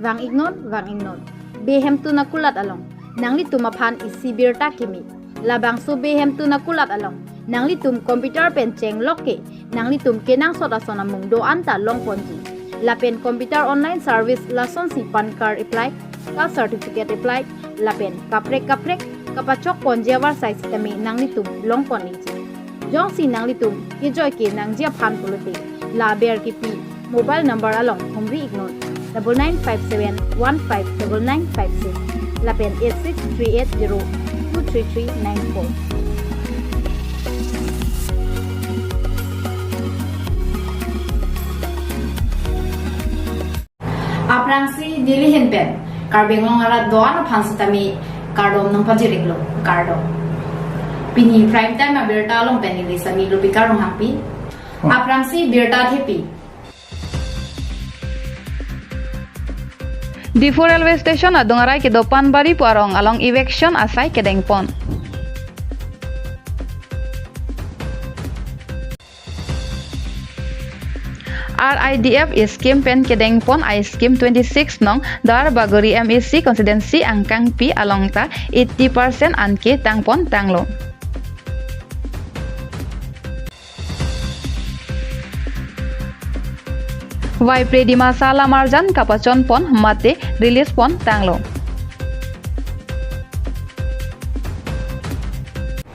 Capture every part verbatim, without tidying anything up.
Vang-iknon, vang-iknon. Behemtun akulat along nanglitum aphan isi birta kimi. Labangso behemtun akulat along nanglitum computer pen chenglok ke nanglitum kenangsot ason amung do-an ta longponji. Lapen computer online service lasonsi PAN card apply, caste certificate apply, lapen kaprek kaprek kapachokponji avarsai sitame nanglitum longpon-ikji. Jongsi nanglitum kejoi ke nangji aphan pulote, la aber kipi mobile number along humri-iknon, double nine five seven one five double nine five six lapen eight six three eight zero two three three nine four. Aphrangsi neli ahin pen Karbi Anglong arat do-an aphan sitame kardom nangpajir-iklo, kardom. Pini prime time abirta along pen neli sami Rupika Ronghangpi. Aphrangsi birta thepi. Diphu Railway Station adung arai kedo Panbari pu arong along eviction asai kedengpon. R I D F scheme pen kedengpon a-scheme twenty-six nong Duarbagori M A C constituency angkangpi along ta eighty percent anke tangpon tanglo. Vaipre Dimasa lamarjan kapachonpon mate release pon tanglo.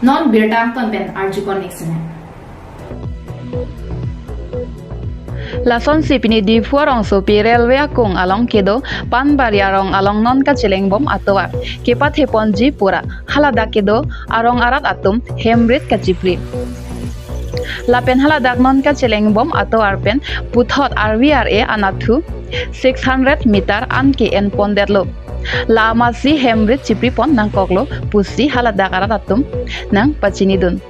Non birta angton pen arjupon-ik sene. Lasonsi pini Diphu arongsopi railway akung along kedo Panbari arong along non kachelengbom atovar kepathe ponji pura haladak kedo arong arat atum hemrit kachipri. Lapen haladak non kachelengbom atovar pen puthot R V R A anatthu six hundred meter anke enpondetlo. La amatsi hemrit chipripon nangkoklo pusi haladak arat atum nangpachinidun.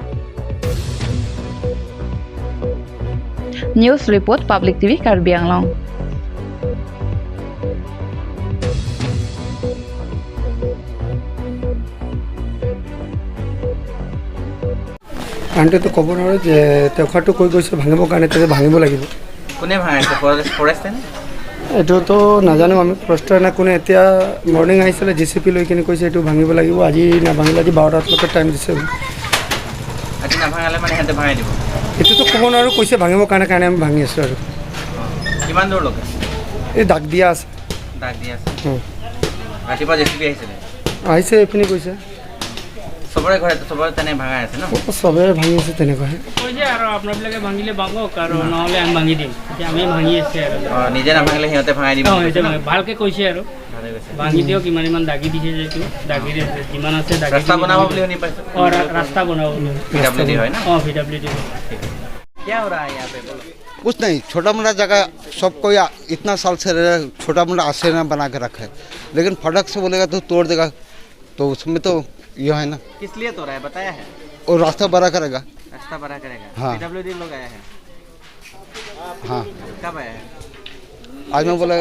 News report, Public T V Karbi Anglong. আনটোতো ক'ব নোৱাৰোঁ যে তেওঁ ঘৰটো কৈ গৈছে ভাঙিবৰ কাৰণে, তেওঁ ভাঙিব লাগিব। কোনে ভাঙাইছে? ফৰেষ্ট, ফৰেষ্টে নে? এইটোতো নাজানো আমি, ফৰেষ্টৰ নে কোনে। এতিয়া মৰ্ণিং আহিছিলে, জে চি পি লৈ কিনে কৈছে এইটো ভাঙিব লাগিব, আজি নাভাঙিলে আজি বাৰটালৈকে টাইম দিছে বুলি। আজি নাভাঙালে মানে সিহঁতে ভাঙাই দিব? এইটোতো ক'ব নোৱাৰোঁ, কৈছে ভাঙিবৰ কাৰণে, কাৰণে আমি ভাঙি আছোঁ আৰু। কিমান দূৰলৈকে? এই দাগ দিয়া আছে। দাগ দিয়া আছে। হুম। ৰাতিপুৱা জে চি পি আহিছিলে? আহিছে, এইপিনে কৈছে। চবৰে ঘৰে, চবৰে তেনে ভাঙাই আছে ন? চবে ভাঙি আছে তেনেকুৱাহে। কৈছে আৰু আপোনালোকে ভাঙিলে ভাঙক আৰু নহ'লে আমি ভাঙি দিম। এতিয়া আমি ভাঙি আছে আৰু। অ, নিজে নাভাঙিলে সিহঁতে ভাঙাই দিব অ, বুলি নিজে কৈছে ন? ভাঙে। ভালকে কৈছে আৰু। ভালে কৈছে। ভাঙি দিয়ক, ইমান ইমান দাগি দিছে যিহেতু, দাগি দিছে, যিমান আছে দাগি ৰাস্তা দিছে। বনাব বুলি শুনি পাইছো। অ, ৰা-, ৰাস্তা বনাব বুলি। পি ডাব্লিউ ডি হয় ন? অ, পি ডাব্লিউ ডি। ঠিক আছে। কিয়া হো ৰহা হ্যায় ইয়াহ পে, বলো। कुछ नहीं, छोटा मोटा जगह सबको या-, इतना साल से रह रहे, छोटा मोटा आशियाना बना के रखा है, लेकिन फटाक से बोलेगा तो तोड़ देगा, तो उसमें तो ये है ना। किस लिए तोड़ा है, बताया है? वो रास्ता बड़ा करेगा। रास्ता बड़ा करेगा। हाँ। पी डब्ल्यू डी लोग आया है? हाँ। कब आया है? आज मैं बोला,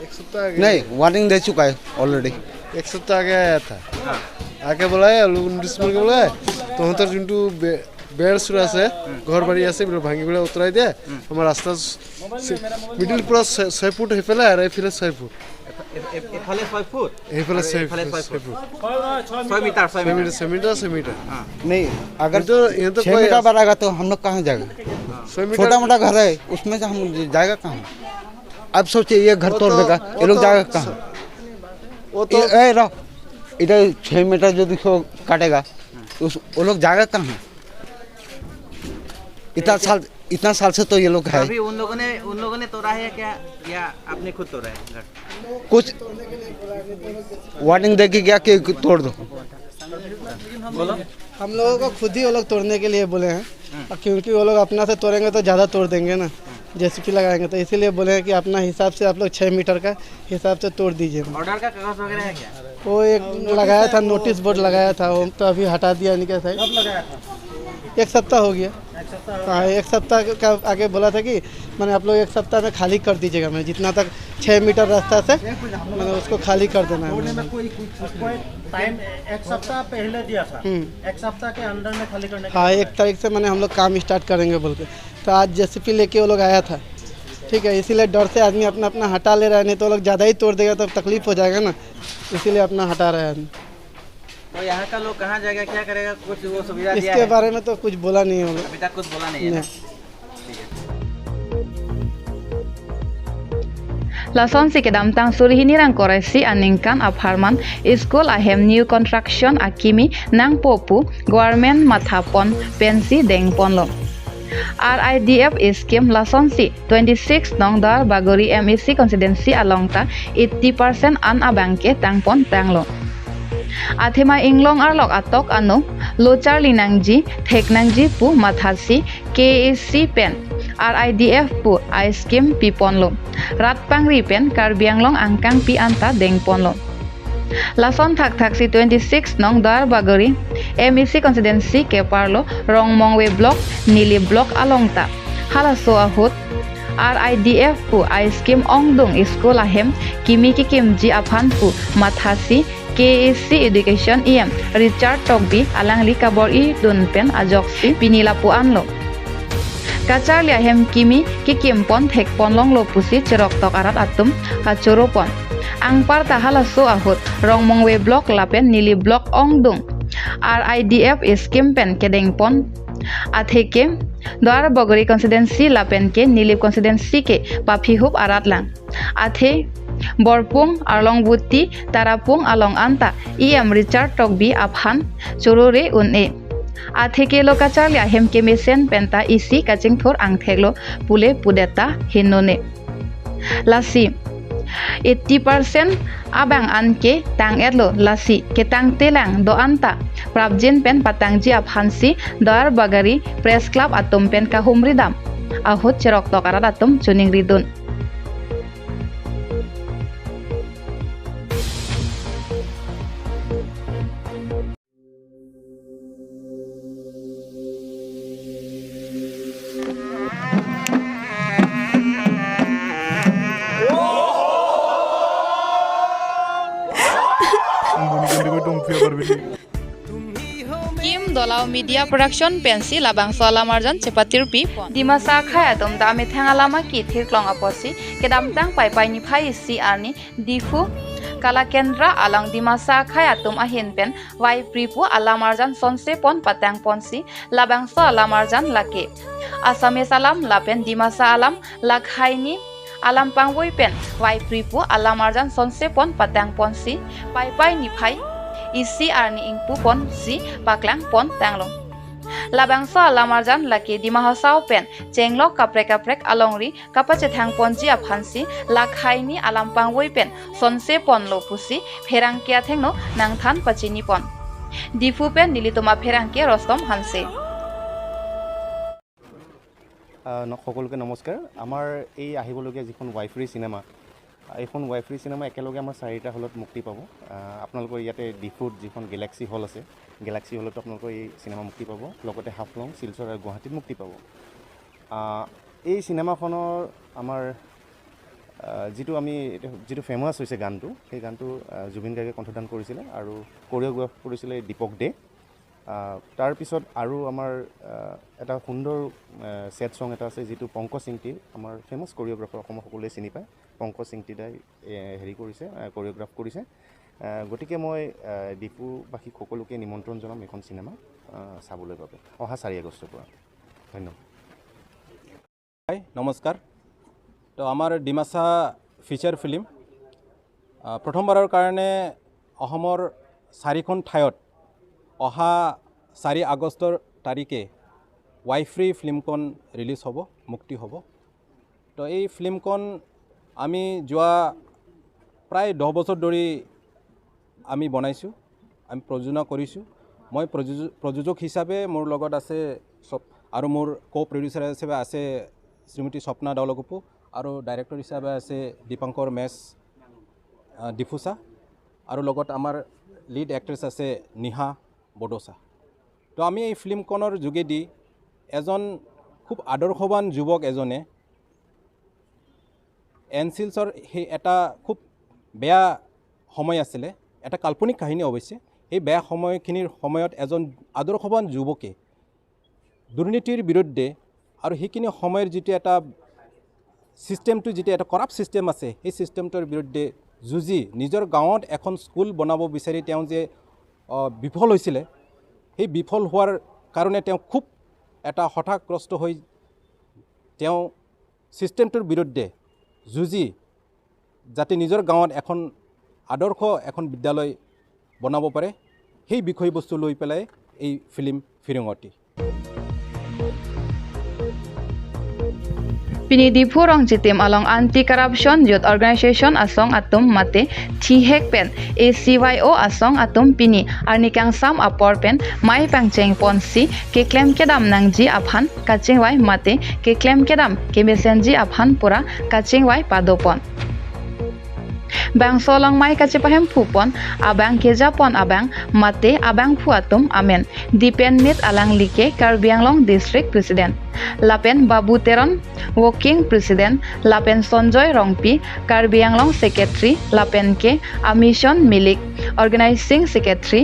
एक सप्ताह आगे। नहीं, वार्निंग दे चुका है ऑलरेडी। एक सप्ताह आगे आया था। हाँ। आके बोला है, लोग उन्नीस नंबर के बोला है, तो उधर जिंटू बे-, বেৰ চুৰ আছে, ঘৰ বাৰী আছে, এইবিলাক ভাঙি পেলাই আঁতৰাই দিয়ে। আমাৰ ৰাস্তা মিডিল পৰা ছয়, ছয় ফুট সেইফালে আৰু এইফালে ছয় ফুট। এফ-, এফ-, এফালে ছয় ফুট সেইফালে আৰু ছয় এইফালে ফুট, ছয় ছয় ফুট। ফুট। ছয় মিটাৰ, ছয় ছয় মিটাৰ। মিটাৰ, ছয় মিটাৰ, ছয় মিটাৰ। हाँ। नहीं, अगर ये तो, ये तो छह कोई मीटर बढ़ाएगा तो हम लोग कहाँ जाएगा? ছয় মিটাৰ। छोटा मोटा घर है, उसमें से हम जाएगा कहाँ? अब सोचिए, ये घर वो तोड़ तो, देगा, वो ये लोग तो जाएगा स-, कहाँ? वो तो ये, ए, रहो, इधर छह मीटर जो देखो काटेगा, उस, वो लोग जाएगा कहाँ? इतना साल, इतना साल से तो ये लोग है। अभी उन लोगों ने, उन लोगों ने तोड़ा है क्या, या आपने खुद तोड़ा है घर? कुछ वार्निंग दे के गया कि तोड़ दो। बोलो। हम लोगों को खुद ही वो लोग तोड़ने के लिए बोले हैं, हम्म। और क्योंकि वो लोग अपना से तोड़ेंगे तो ज़्यादा तोड़ देंगे ना, जे सी पी लगाएंगे, तो इसीलिए बोले हैं कि अपना हिसाब से आप लोग छः मीटर का हिसाब से तोड़ दीजिए। ऑर्डर का कागज वगैरह है क्या? वो एक लगाया था, नोटिस बोर्ड लगाया था, वो तो अभी हटा दिया इनके साइड। कब लगाया था? एक सप्ताह हो गया। एक सप्ताह हो हाँ, गया। एक सप्ताह का आगे बोला था कि मैंने आप लोग एक सप्ताह में खाली कर दीजिएगा, मैं जितना तक छः मीटर रास्ता से मैंने उसको खाली कर देना है। कोई, कोई टाइम एक सप्ताह पहले दिया था, हम्म। एक सप्ताह के अंदर में खाली करने का हाँ, बोला एक है। तारीख से मैंने हम लोग काम स्टार्ट करेंगे बोल के। तो आज जे सी पी लेके वो लोग आया था, ठीक है, इसीलिए डर से आदमी अपना अपना हटा ले रहा है, नहीं तो लोग ज़्यादा ही तोड़ देगा, तब तकलीफ हो जाएगा ना, इसीलिए अपना हटा रहा है आदमी। तो यहाँ का लोग कहाँ जाएगा, क्या करेगा, कुछ वो सुविधा दिया इसके है? बारे में तो कुछ बोला नहीं होगा। अभी तक कुछ बोला नहीं है ना? नहीं। Lasonsi kedamtang suri hini ra ingkoi ra isi aningkan apharman school ahem new construction akimi nangpo pu government mathapon pensi dengponlo. R I D F scheme lasonsi twenty-six nong Duar Bagori M A C constituency along ta eighty percent an abangke tangpon tanglo. Athema inglong arlok atok ano lo charli nangji, thek nangji pu mathasi K A C pen R I D F pu a-scheme piponlo. Rat pangri pen Karbi Anglong angkangpi anta dengponlo. Lason thakthaksi twenty-six nong Duar Bagori M A C constituency keparlo Rongmongve block, Nilip block along ta halaso ahut R I D F pu a-scheme ongdung school ahem kimi kekimji aphan pu mathasi K A C education E M Richard Tokbi alangli kabor-idun pen ajoksi pini lapu anlo. Kacharli ahem kimi kekimpon thekpon longlo pusi cheroktok arat atum kachoropon. Anparta halaso ahut Rongmongve block lapen Nilip block ongdung R I D F scheme pen kedengpon. Atheke Duar Bagori constituency lapen ke Nilip constituency ke paphihup arat lang. Athe Borpung, Arlongbuti, Tarapung along anta E M Richard Tokbi aphan chorore un-e. Atheke lo kacharli ahem kemesen penta isi kachingthur angthek lo pule pudeta hinone. Lasi eighty percent abang anke tang-etlo, lasi ketangte lang do anta prapjin pen patangji aphansi Duar Bagori Press Club atum pen kahumri dam ahut cheroktok arat atum choningridun. Kim Dolau Media Production pensi labangso alam arjan chepatirpi pon. Dimasa akhai atum ta amethang alam akithir klong apotsi kedamtang Paipai niphai isi arni Diphu Kalakendra along Dimasa akhai atum ahin pen Vaipri pu alam arjan sonse pon patang ponsi labangso alam arjan lake Assamese alam lapen Dimasa alam, lakhai ni alam pangvoi pen Vaipri pu alam arjan sonse pon patang ponsi Paipai niphai isi arni ingpu ponsi paklang pon tanglo. Labangso alam arjan lake Dima Hasao pen chenglok kaprek kaprek alongri kapachethang ponji aphansi lakhai ni alam pangvoi pen sonse ponlo pusi pherangke athengno nangthan pachini pon. Diphu pen nelitum apherangke Rostom Hanse. আহ, ন-, সকলোকে নমস্কাৰ। আমাৰ এই আহিবলগীয়া যিখন ৱাইফ্ৰী চিনেমা, এইখন ৱাইফ্ৰী চিনেমা একেলগে আমাৰ চাৰিটা হলত মুক্তি পাব। আহ, আপোনালোকৰ ইয়াতে ডিফুত যিখন গেলেক্সি হল আছে, গেলেক্সি হলতো আপোনালোকৰ এই চিনেমা মুক্তি পাব। লগতে হাফলং, শিলচৰ আৰু গুৱাহাটীত মুক্তি পাব। আহ, এই চিনেমাখনৰ আমাৰ, আহ, যিটো আমি, যিটো ফেমাছ হৈছে গানটো, সেই গানটো, আহ, জুবিন গাৰ্গে কণ্ঠদান কৰিছিলে আৰু কৰিঅ'গ্ৰাফ কৰিছিলে দীপক দে। আহ, তাৰ পিছত আৰু আমাৰ, আহ, এটা সুন্দৰ, আহ, ছেড ছং এটা আছে, যিটো পংকজ ইংতি, আমাৰ ফেমাছ কৰিঅ'গ্ৰাফাৰ, অসমৰ সকলোৱে চিনি পায়। পংকজ ইংতি দাই, এ, হেৰি কৰিছে, আহ, কৰিঅ'গ্ৰাফ কৰিছে। আহ, গতিকে মই, আহ, ডিফুবাসীক সকলোকে নিমন্ত্ৰণ জনাম এইখন চিনেমা, আহ, চাবলৈ বাবে অহা চাৰি আগষ্টৰ পৰা। ধন্যবাদ। হাই, নমস্কাৰ। তো আমাৰ ডিমাচা ফিচাৰ ফিল্ম, আহ, প্ৰথমবাৰৰ কাৰণে অসমৰ চাৰিখন ঠাইত অহা চাৰি আগষ্টৰ তাৰিখে ৱাইফ্ৰী ফিল্মখন ৰিলিজ হ'ব, মুক্তি হ'ব। তো এই ফিল্মখন আমি যোৱা প্ৰায় দহ বছৰ ধৰি আমি বনাইছোঁ, আমি প্ৰযোজনা কৰিছোঁ। মই প্ৰযোজ-, প্ৰযোজক হিচাপে মোৰ লগত আছে স্বপ-, আৰু মোৰ কো প্ৰডিউচাৰ হিচাপে আছে শ্ৰীমতী স্বপ্না দাওলকপু, আৰু ডাইৰেক্টৰ হিচাপে আছে দীপাংকৰ মেছ, আহ, ডিফুচা, আৰু লগত আমাৰ লিড এক্ট্ৰেছ আছে নিহা বডোচা। তো আমি এই ফিল্মখনৰ যোগেদি এজন খুব আদৰ্শৱান যুৱক এজনে এনচিলছৰ সেই এটা খুব বেয়া সময় আছিলে, এটা কাল্পনিক কাহিনী অৱশ্যে। সেই বেয়া সময়খিনিৰ সময়ত এজন আদৰ্শৱান যুৱকে দুৰ্নীতিৰ বিৰুদ্ধে আৰু সেইখিনি সময়ৰ যিটো এটা চিষ্টেমটো যিটো এটা কৰাপ্ট চিষ্টেম আছে, সেই চিষ্টেমটোৰ বিৰুদ্ধে যুঁজি নিজৰ গাঁৱত এখন স্কুল বনাব বিচাৰি তেওঁ যে আহ, বিফল হৈছিলে, সেই বিফল হোৱাৰ কাৰণে তেওঁ খুব এটা হতাশাগ্ৰস্ত হৈ তেওঁ চিষ্টেমটোৰ বিৰুদ্ধে যুঁজি যাতে নিজৰ গাঁৱত এখন আদৰ্শ এখন বিদ্যালয় বনাব পাৰে, সেই বিষয়বস্তু লৈ পেলাই এই ফিল্ম ফিৰিঙতি। Pini Diphu Rongchitim along Anti Corruption Youth Organization asong atum mate thihek pen A C Y O asong atum pini arni kangsam apor pen mei pangcheng ponsi keklem kedam nangji aphan kachingvai mate keklem kedam kemesenji aphan pura kachingvai padopon. Bangso along mei kachepahemphupon abang kejapon abang mate abangphu atum amen Dipen Mit alangli ke Karbi Anglong District President, lapen Babu Teron Working President, lapen Sonjoy Rongpi Karbi Anglong Secretary, lapen ke Amison Milik Organizing Secretary,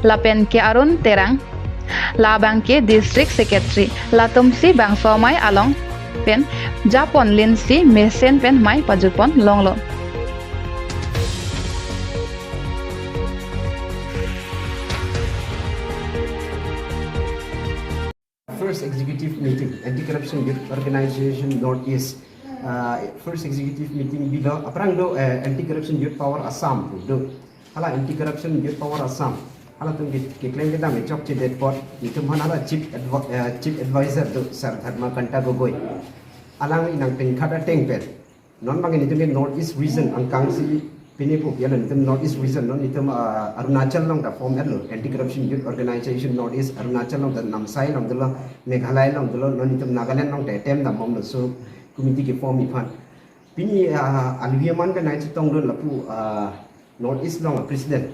lapen ke Arun Terang labang ke District Secretary, latumsi bangso mei along pen japon linsi mesen pen mei pajutpon longlo. First executive meeting, Anti-Corruption Youth Organization Northeast. Uh, first executive meeting bilo, aphrang do, uh, Anti-Corruption Youth Power Assam do. Hala Anti-Corruption Youth Power Assam. Halatum ke, keklem kedam chokchedet apot, netum aphan hala chief, advi- uh, chief advisor do, Sir Dharmakanta Gogoi. Alangli nangpingkhat ateng pen. Non abang netum ke Northeast Region angkangsi pini pu ya netum Northeast Region non netum, ah, Arunachal along ta form etlo, Anti Corruption Youth Organization Northeast Arunachal along ta, Namsai along dolo, Meghalaya along dolo, non netum Nagaland along ta attempt dambomlo, so committee keform-ji aphan. Pini, ah, alwi aman pen nangchetongdun lapu, ah, Northeast along president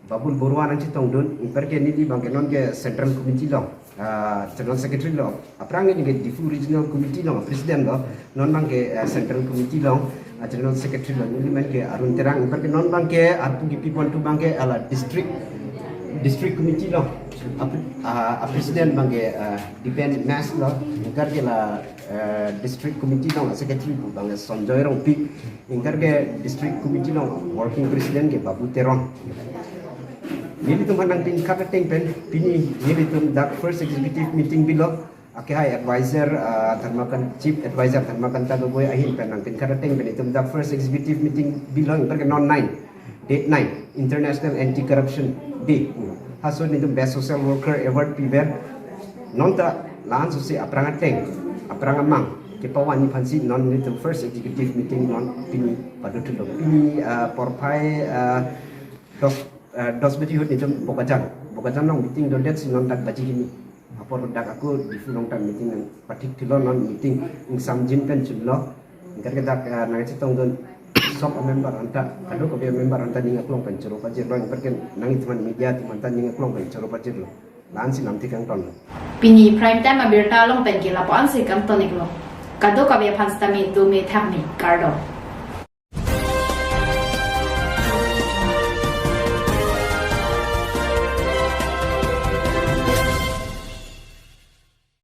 Babul Baruah nangchetongdun, anparke neli abangke non ke Central Committee along, ah, General Secretary lo, aphrang neli ke Diphu Regional Committee along President lo, non abangke, ah, Central Committee along, ah, General Secretary lo, neli amen ke Arun Terang, anparke non abangke arpu kepipontu abangke hala District, District Committee along, ah, ah, President abangke, ah, Dipen Mas lo, anparke la, ah, District Committee along Secretary pu abangke Sonjoy Rongpi, anparke District Committee along Working President ke Babu Teron. Nelitum aphan nangpingkhat ateng pen, pini nelitum dak first executive meeting bilo, akehai advisor, ah, Dharmakan-, Chief Advisor Dharmakanta Gogoi ahin pen nangpingkhat ateng pen itum dak first executive meeting bilo, anparke non nine, date nine, International Anti-Corruption Day. Halaso netum Best Social Worker Award piver. Non ta la-an sosi aphrang ateng, aphrang amang kepavanji aphansi non netum first executive meeting non pini padothulo. Pini, ah, porphai, ah, dos, ah, dos baji ahut netum Bokajan. Bokajan along meeting dodetsi non dak baji hini. Apor dak ako Diphu along ta meeting nangpathikthilo, non meeting ingsamjin pen chunlo. Anparke dak, ah, nangchetongdun sob amember anta, kadokave amember anta ning aklong pen choro pajirlo, anparke nanglitum aphan media atum anta ning aklong pen choro pajirlo. La-ansi lamthe kangtonlo. Pini prime time abirta along pen ke lapu-ansi kangton-iklo. Kadokave aphan sitame dome thakme kardom.